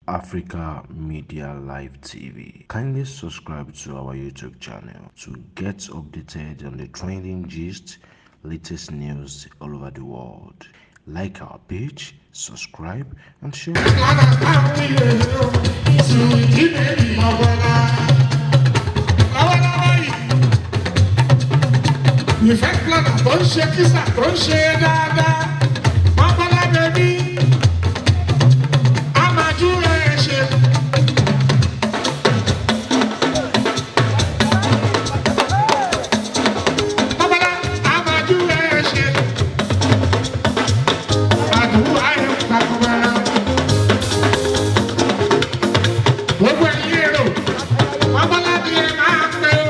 Africa Media Live TV. Kindly subscribe to our YouTube channel to get updated on the trending gist, latest news all over the world. Like our page, subscribe, and share. Ìfẹ́ plana tó ń ṣe kísà tó ń ṣe dáadáa, Bọ́lá bẹ̀bí, a máa jú ẹ̀ ṣe. Bọ́lá, a máa jú ẹ̀ ṣe. Àdúrà ẹ̀ gbàgbọ́. Gbogbo ẹ̀yin èrò, Bọ́lá ni ẹ máa ń pè ó.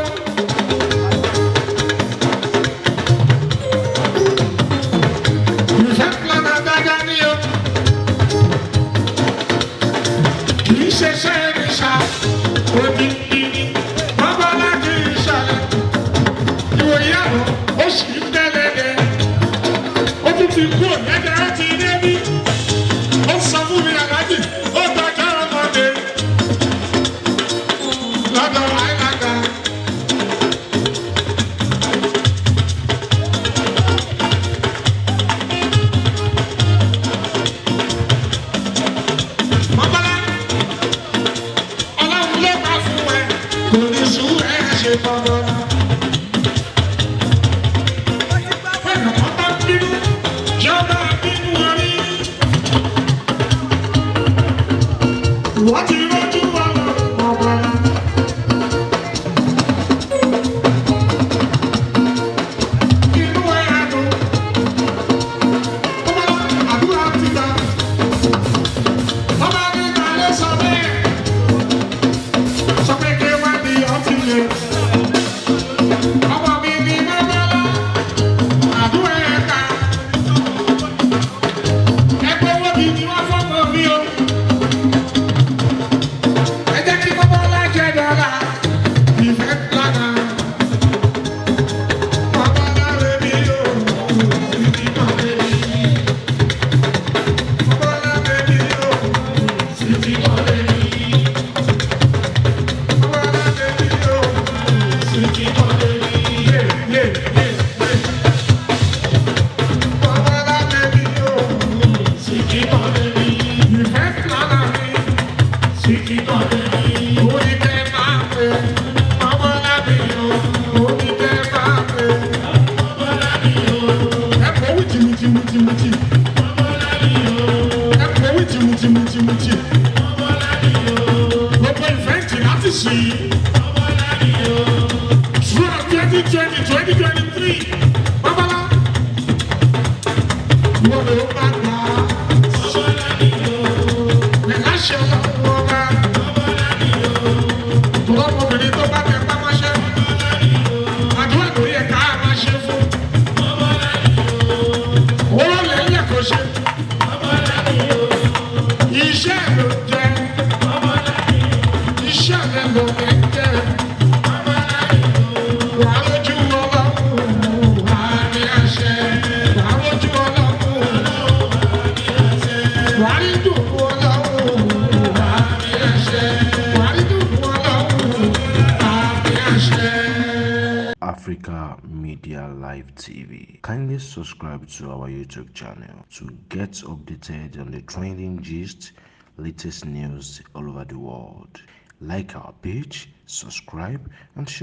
What do you want to do? Africa Media Live TV. Kindly subscribe to our YouTube channel to get updated on the trending gist, latest news all over the world. Like our page, subscribe, and share.